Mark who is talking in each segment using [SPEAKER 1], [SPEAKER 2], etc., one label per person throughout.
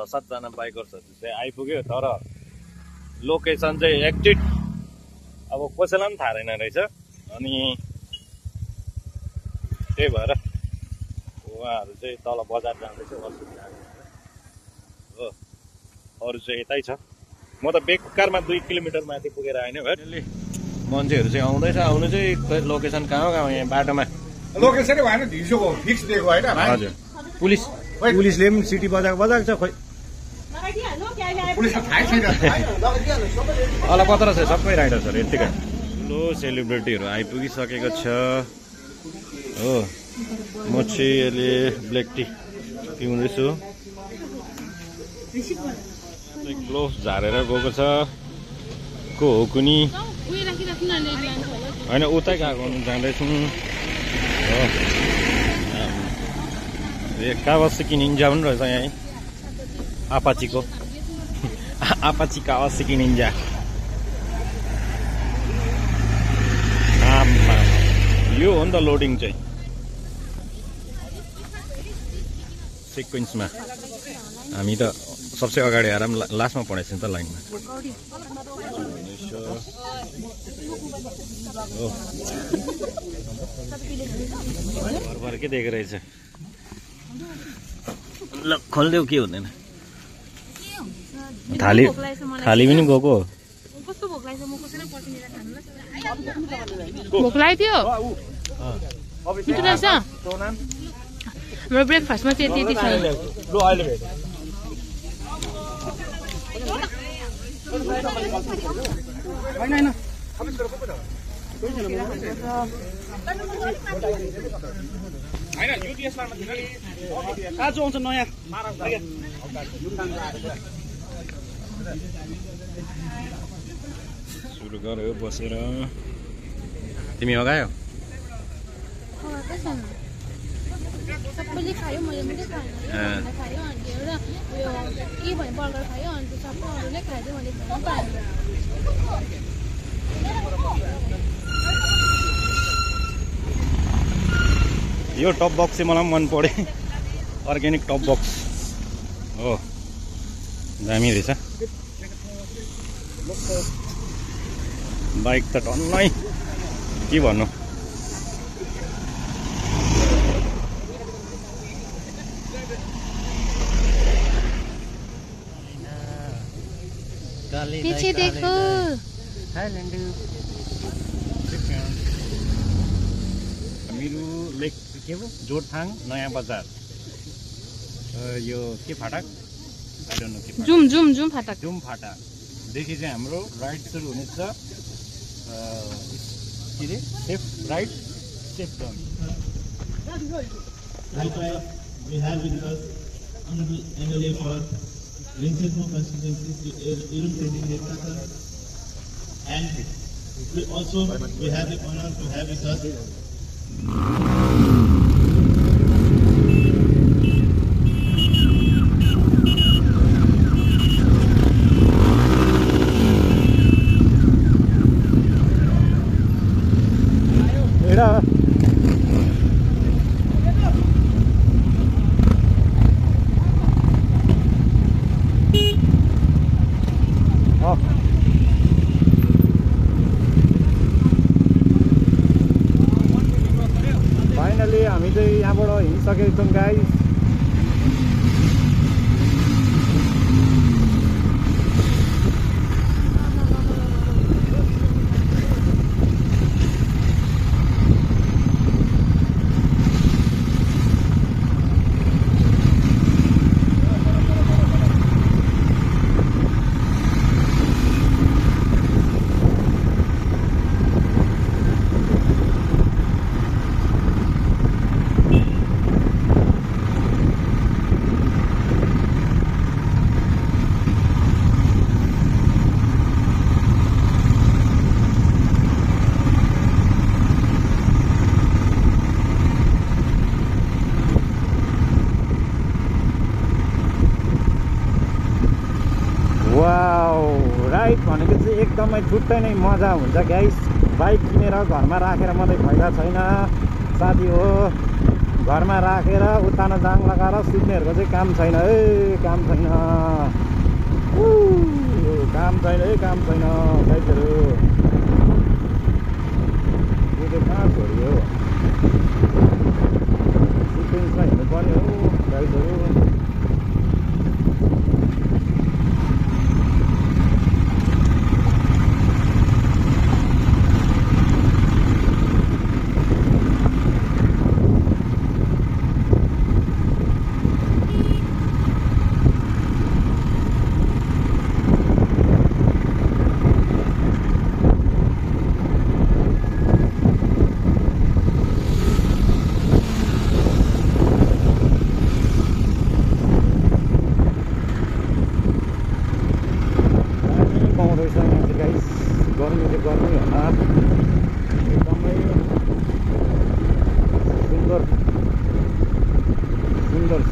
[SPEAKER 1] 6-7 जना बाइकर्सहरु चाहिँ आइपुग्यो तर लोकेसन चाहिँ एक्जिट अब कसैलाई पनि थाहा छैन रहेछ अनि त्यही भएर उहाँहरु चाहिँ तल बजार जाँदैछ असुविधा हो अरु चाहिँ यतै छ म त बेकारमा 2 किलोमिटर माथि पुगेर आएन भाइ मान्छेहरु चाहिँ आउँदैछ आउनु चाहिँ लोकेसन कहाँ हो यहाँ बाटोमा
[SPEAKER 2] लोकेसनै भएन ढिसोको फिक्स दिएको हैन भाइ
[SPEAKER 1] हजुर पुलिसले पनि सिटी बजाएको छ खोइ
[SPEAKER 2] पुलिसलाई थाहै छैन
[SPEAKER 1] अलपत्र छ सबै राइडर्सहरु यतिकै ठुलो सेलिब्रिटीहरु आइपुगिसकेको छ हो म चाहिँ अहिले ब्ल्याक टी पिउँदैछु ग्लोभ्स झारेर गएको छ को हो कुनी होइन उतै गएको जाँदैछौँ हो कावासाकी निन्जा पनि रहेछ यहाँ आपाचीको आपाची कावासाकी निन्जा यो हो नि त लोडिङ चाहिँ सिक्वेन्समा हामी त सबसे अगाडि आएर लास्टमा पढाइछौँ त लाइनमा भर के दिएको रहेछ ल खोलिदेऊ के हुँदैन थाली पनि गएको
[SPEAKER 3] भोक लाग्यो मिठो रहेछ हाम्रो ब्रेकफास्टमा चाहिँ त्यति छ
[SPEAKER 4] आज आउँछ नयाँ
[SPEAKER 1] सुरु गर्यो बसेर तिमी अगायो
[SPEAKER 3] सबैले खायो मैले मात्रै खाएन खायो अनि एउटा उयो के भने बर्गर खायो अनि त्यो सबै अरूले खायो मैले खान पाएन
[SPEAKER 1] यो टप बक्स चाहिँ मलाई मन पर्यो अर्ग्यानिक टप बक्स हो दामी रहेछ बाइक त टन्नै के भन्नु
[SPEAKER 3] पीछे देखो
[SPEAKER 1] मेरो लेक के हो जोरथाङ नयाँ बजार यो के फाटक आई डोन्ट नो के
[SPEAKER 3] जुम फाटक
[SPEAKER 1] देखि चाहिँ हाम्रो राइट सुरु हुनेछ के रे safe right safe turn
[SPEAKER 5] We have with us Honorable MLA for Ringsend constituency, Irun Tending Tata, and we have the honor to have with us
[SPEAKER 1] finally हामी चाहिँ यहाँबाट हिँडिसकेको छौँ गाइस बाइक भनेको चाहिँ एकदमै छुट्टै नै मजा हुन्छ गाइस। बाइक किनेर घरमा राखेर मात्रै फाइदा छैन साथी हो, घरमा राखेर उतानो जाङ लगाएर सुत्नेहरूको चाहिँ काम छैन है, काम छैन, काम छैन है, काम छैन गाइजहरू। यो चाहिँ कहाँ छोड्यो सिक्वेन्समा हिँड्नुपर्ने हो गाइजहरू।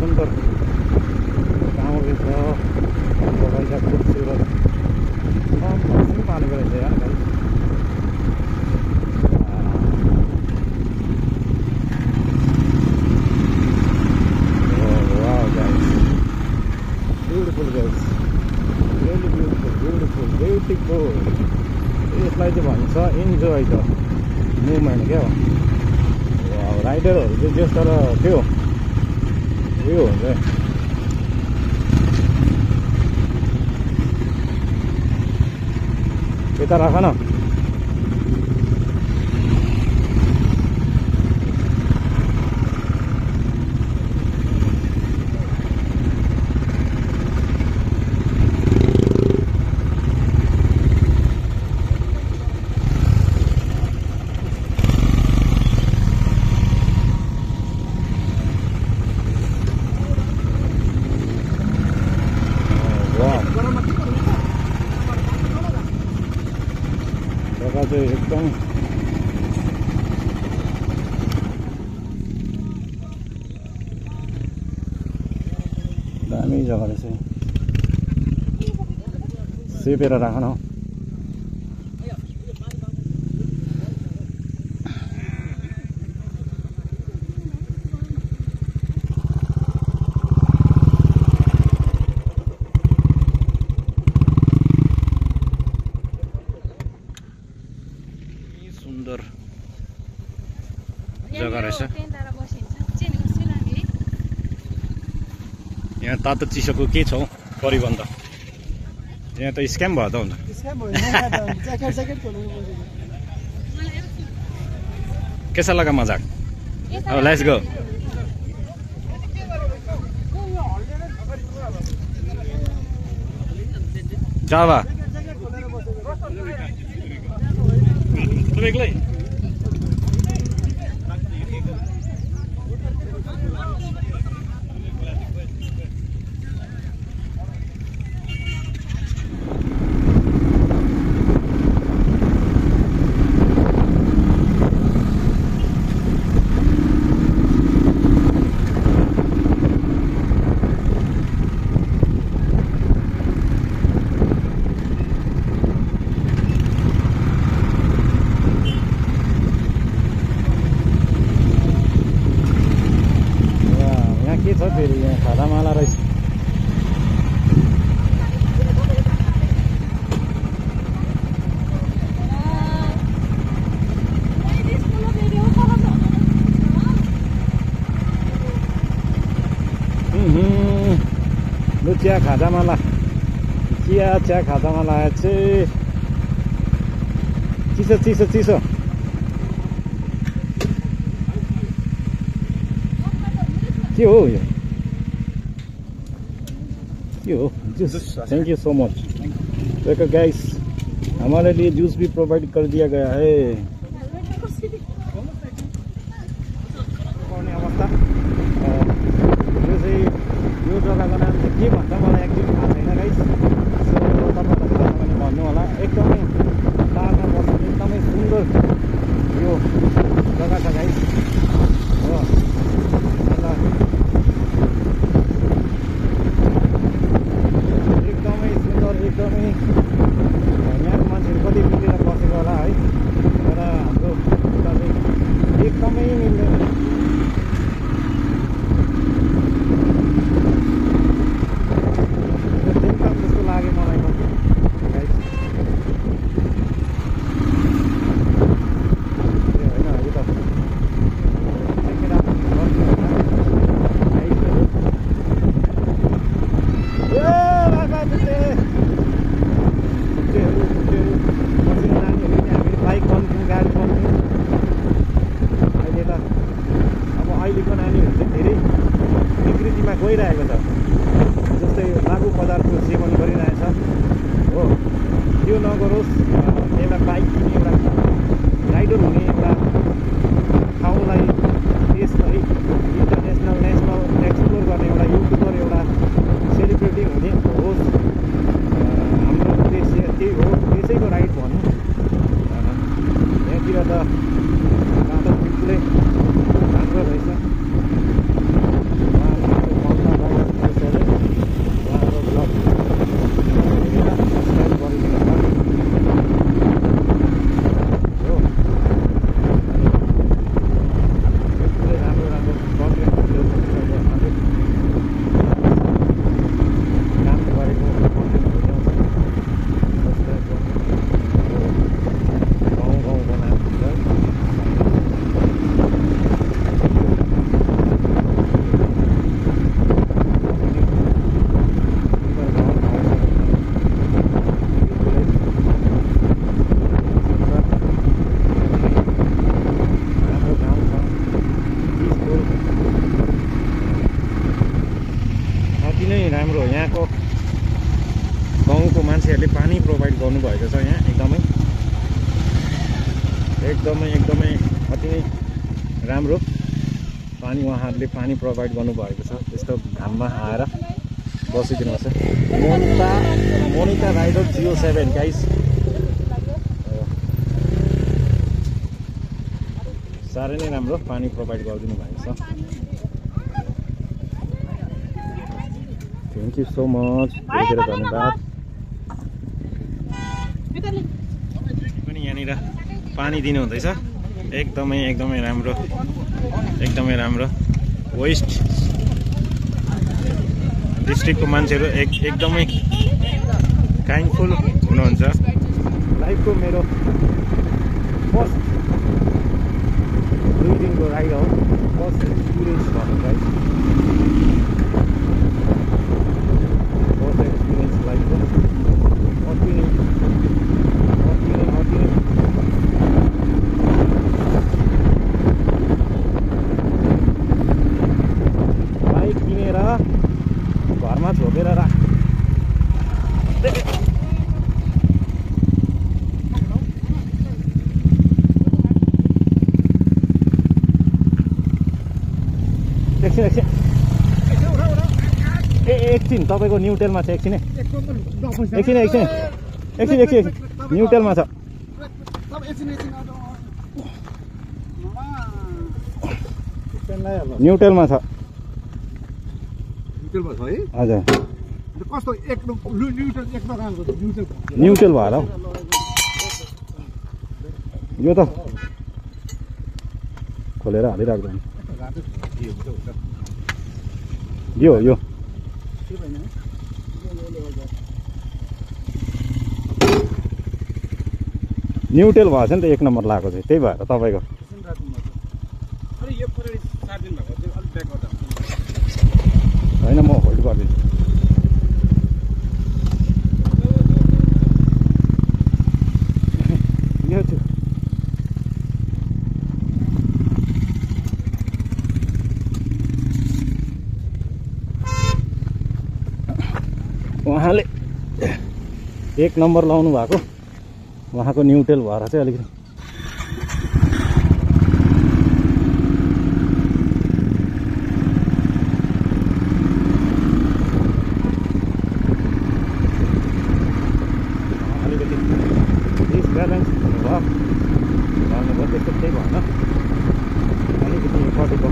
[SPEAKER 1] सुन्दर गाउँ रहेछ, बगैँचा खुबसुरत मौसम पालेको रहेछ यार guys. Wow guys, beautiful guys, really beautiful. यसलाई चाहिँ भन्छ इन्जोय द मुभमेन्ट क्या हो। राइडरहरू चाहिँ त्यस्तो र त्यो उयो हुन्छ यता राख न। जग्गा चाहिँ एकदम दामी जग्गा रहेछ, सेपेर राख न। सुन्दर जग्गा रहेछ। यहाँ तातो चिसोको के छ हौ परिबन्ध? यहाँ त स्क्याम भयो त हुन्छ। कैसा लगा मजाक? अब लेट्स गो। जावा एक्लै के छ फेरि यहाँ खादामाला रहेछ। चिया खादामाला, चिया खादामाला चाहिँ चिसो चिसो चिसो। के हो यो? के हो? Juice. Thank you so much. देखो गाइस, हमारे लिए जूस भी प्रोवाइड कर दिया गया है। अवस्था यो चाहिँ यो जग्गाको नाम चाहिँ के भन्छ मलाई एक्चुअली थाहा छैन गाइस। तपाईँहरूले भन्नु होला। एकदमै पाहाडमा बस्ने एकदमै सुन्दर यो जग्गा छ गाइस हो। एकदमै सुन्दर, एकदमै यहाँको मान्छेहरू कति मिलेर बसेको होला है। तर हाम्रो उता चाहिँ एकदमै मिल्दैन। मान्छेहरूले पानी प्रोभाइड गर्नुभएको छ यहाँ एकदमै अति नै राम्रो पानी उहाँहरूले पानी प्रोभाइड गर्नुभएको छ। यस्तो घाममा आएर बसिदिनु छ। मोनिका राइडर 07 गाइस, साह्रै नै राम्रो पानी प्रोभाइड गरिदिनु भएको छ। थ्याङ्क यू सो मच, धेरै धन्यवाद। पनि यहाँनिर पानी दिनुहुँदैछ, एकदमै राम्रो। वेस्ट डिस्ट्रिक्टको मान्छेहरू एकदमै काइन्डफुल हुनुहुन्छ। लाइफको मेरो फर्स्ट 2 दिनको राइड हो, फर्स्ट एक्सपिरियन्स भयो गाइस, फर्स्ट एक्सपिरियन्स लाइफको। अति नै बाइक किनेर घरमा छोपेर राख। एकछिन तपाईँको न्युटेलमा छ, एकछिन न्युटेलमा छ। न्युटेलमा छ है हजुर।
[SPEAKER 2] कस्तो
[SPEAKER 1] न्युट्रल भएर हौ यो त खोलेर हालिराख्दैन यो न्युट्रल भएछ नि त, 1 नम्बर लगाएको चाहिँ, त्यही भएर तपाईँको होइन म होल्ड गरिदिन्छु। उहाँले 1 नम्बर लाउनु भएको, उहाँको न्युट्रल भएर चाहिँ अलिकति डिसब्यालेन्स भयो भन्नुभयो, त्यस्तो केही भएन। अलिकति पटेको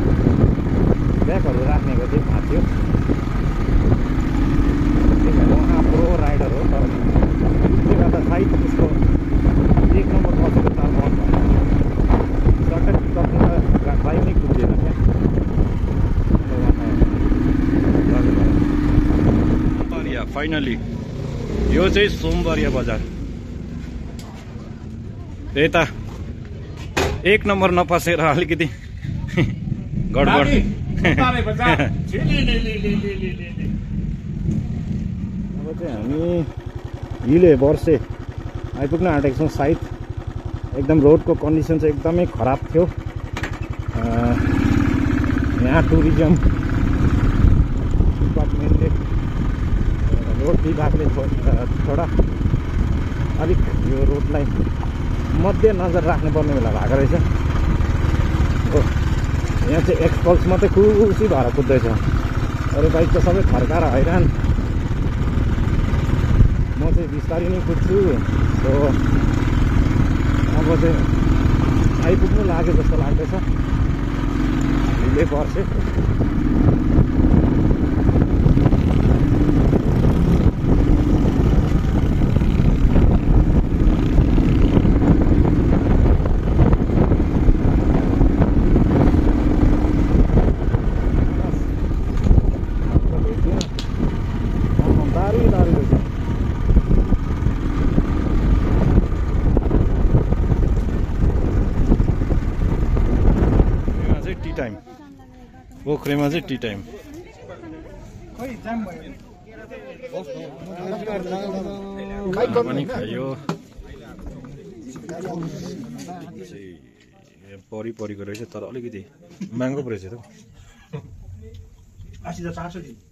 [SPEAKER 1] ब्यागहरू राख्नेको चाहिँ फाट्यो, उहाँ प्रो राइडर हो, तर त्यसले गर्दा साइड उसको 1 नम्बर बसेको चाल बन्द भयो, सर्टकट बाइक नै कुदिएन क्या। सोमबारिया फाइनली यो चाहिँ सोमबारिया बजार। यता 1 नम्बर नपसेर अलिकति गडबड। अब चाहिँ हामी हिले वर्षे आइपुग्न आँटेको छौँ। सायद एकदम रोडको कन्डिसन चाहिँ एकदमै खराब थियो। यहाँ टुरिज्म डिपार्टमेन्टले, रोड विभागले थोडा अलिक यो रोडलाई मध्यनजर राख्नुपर्ने बेला भएको रहेछ। यहाँ चाहिँ एक्सपल्स मात्रै खुसी भएर कुद्दैछ, अरू बाइक त सबै फर्काएर हैरान। म चाहिँ बिस्तारै नै कुद्छु। सो अब चाहिँ आइपुग्नु लाग्यो जस्तो लाग्दैछ हिले पर्छ। पोखरेमा चाहिँ टी टाइम पनि खायो। परिको रहेछ, तर अलिकति महँगो पो रहेछ त।
[SPEAKER 2] 80 400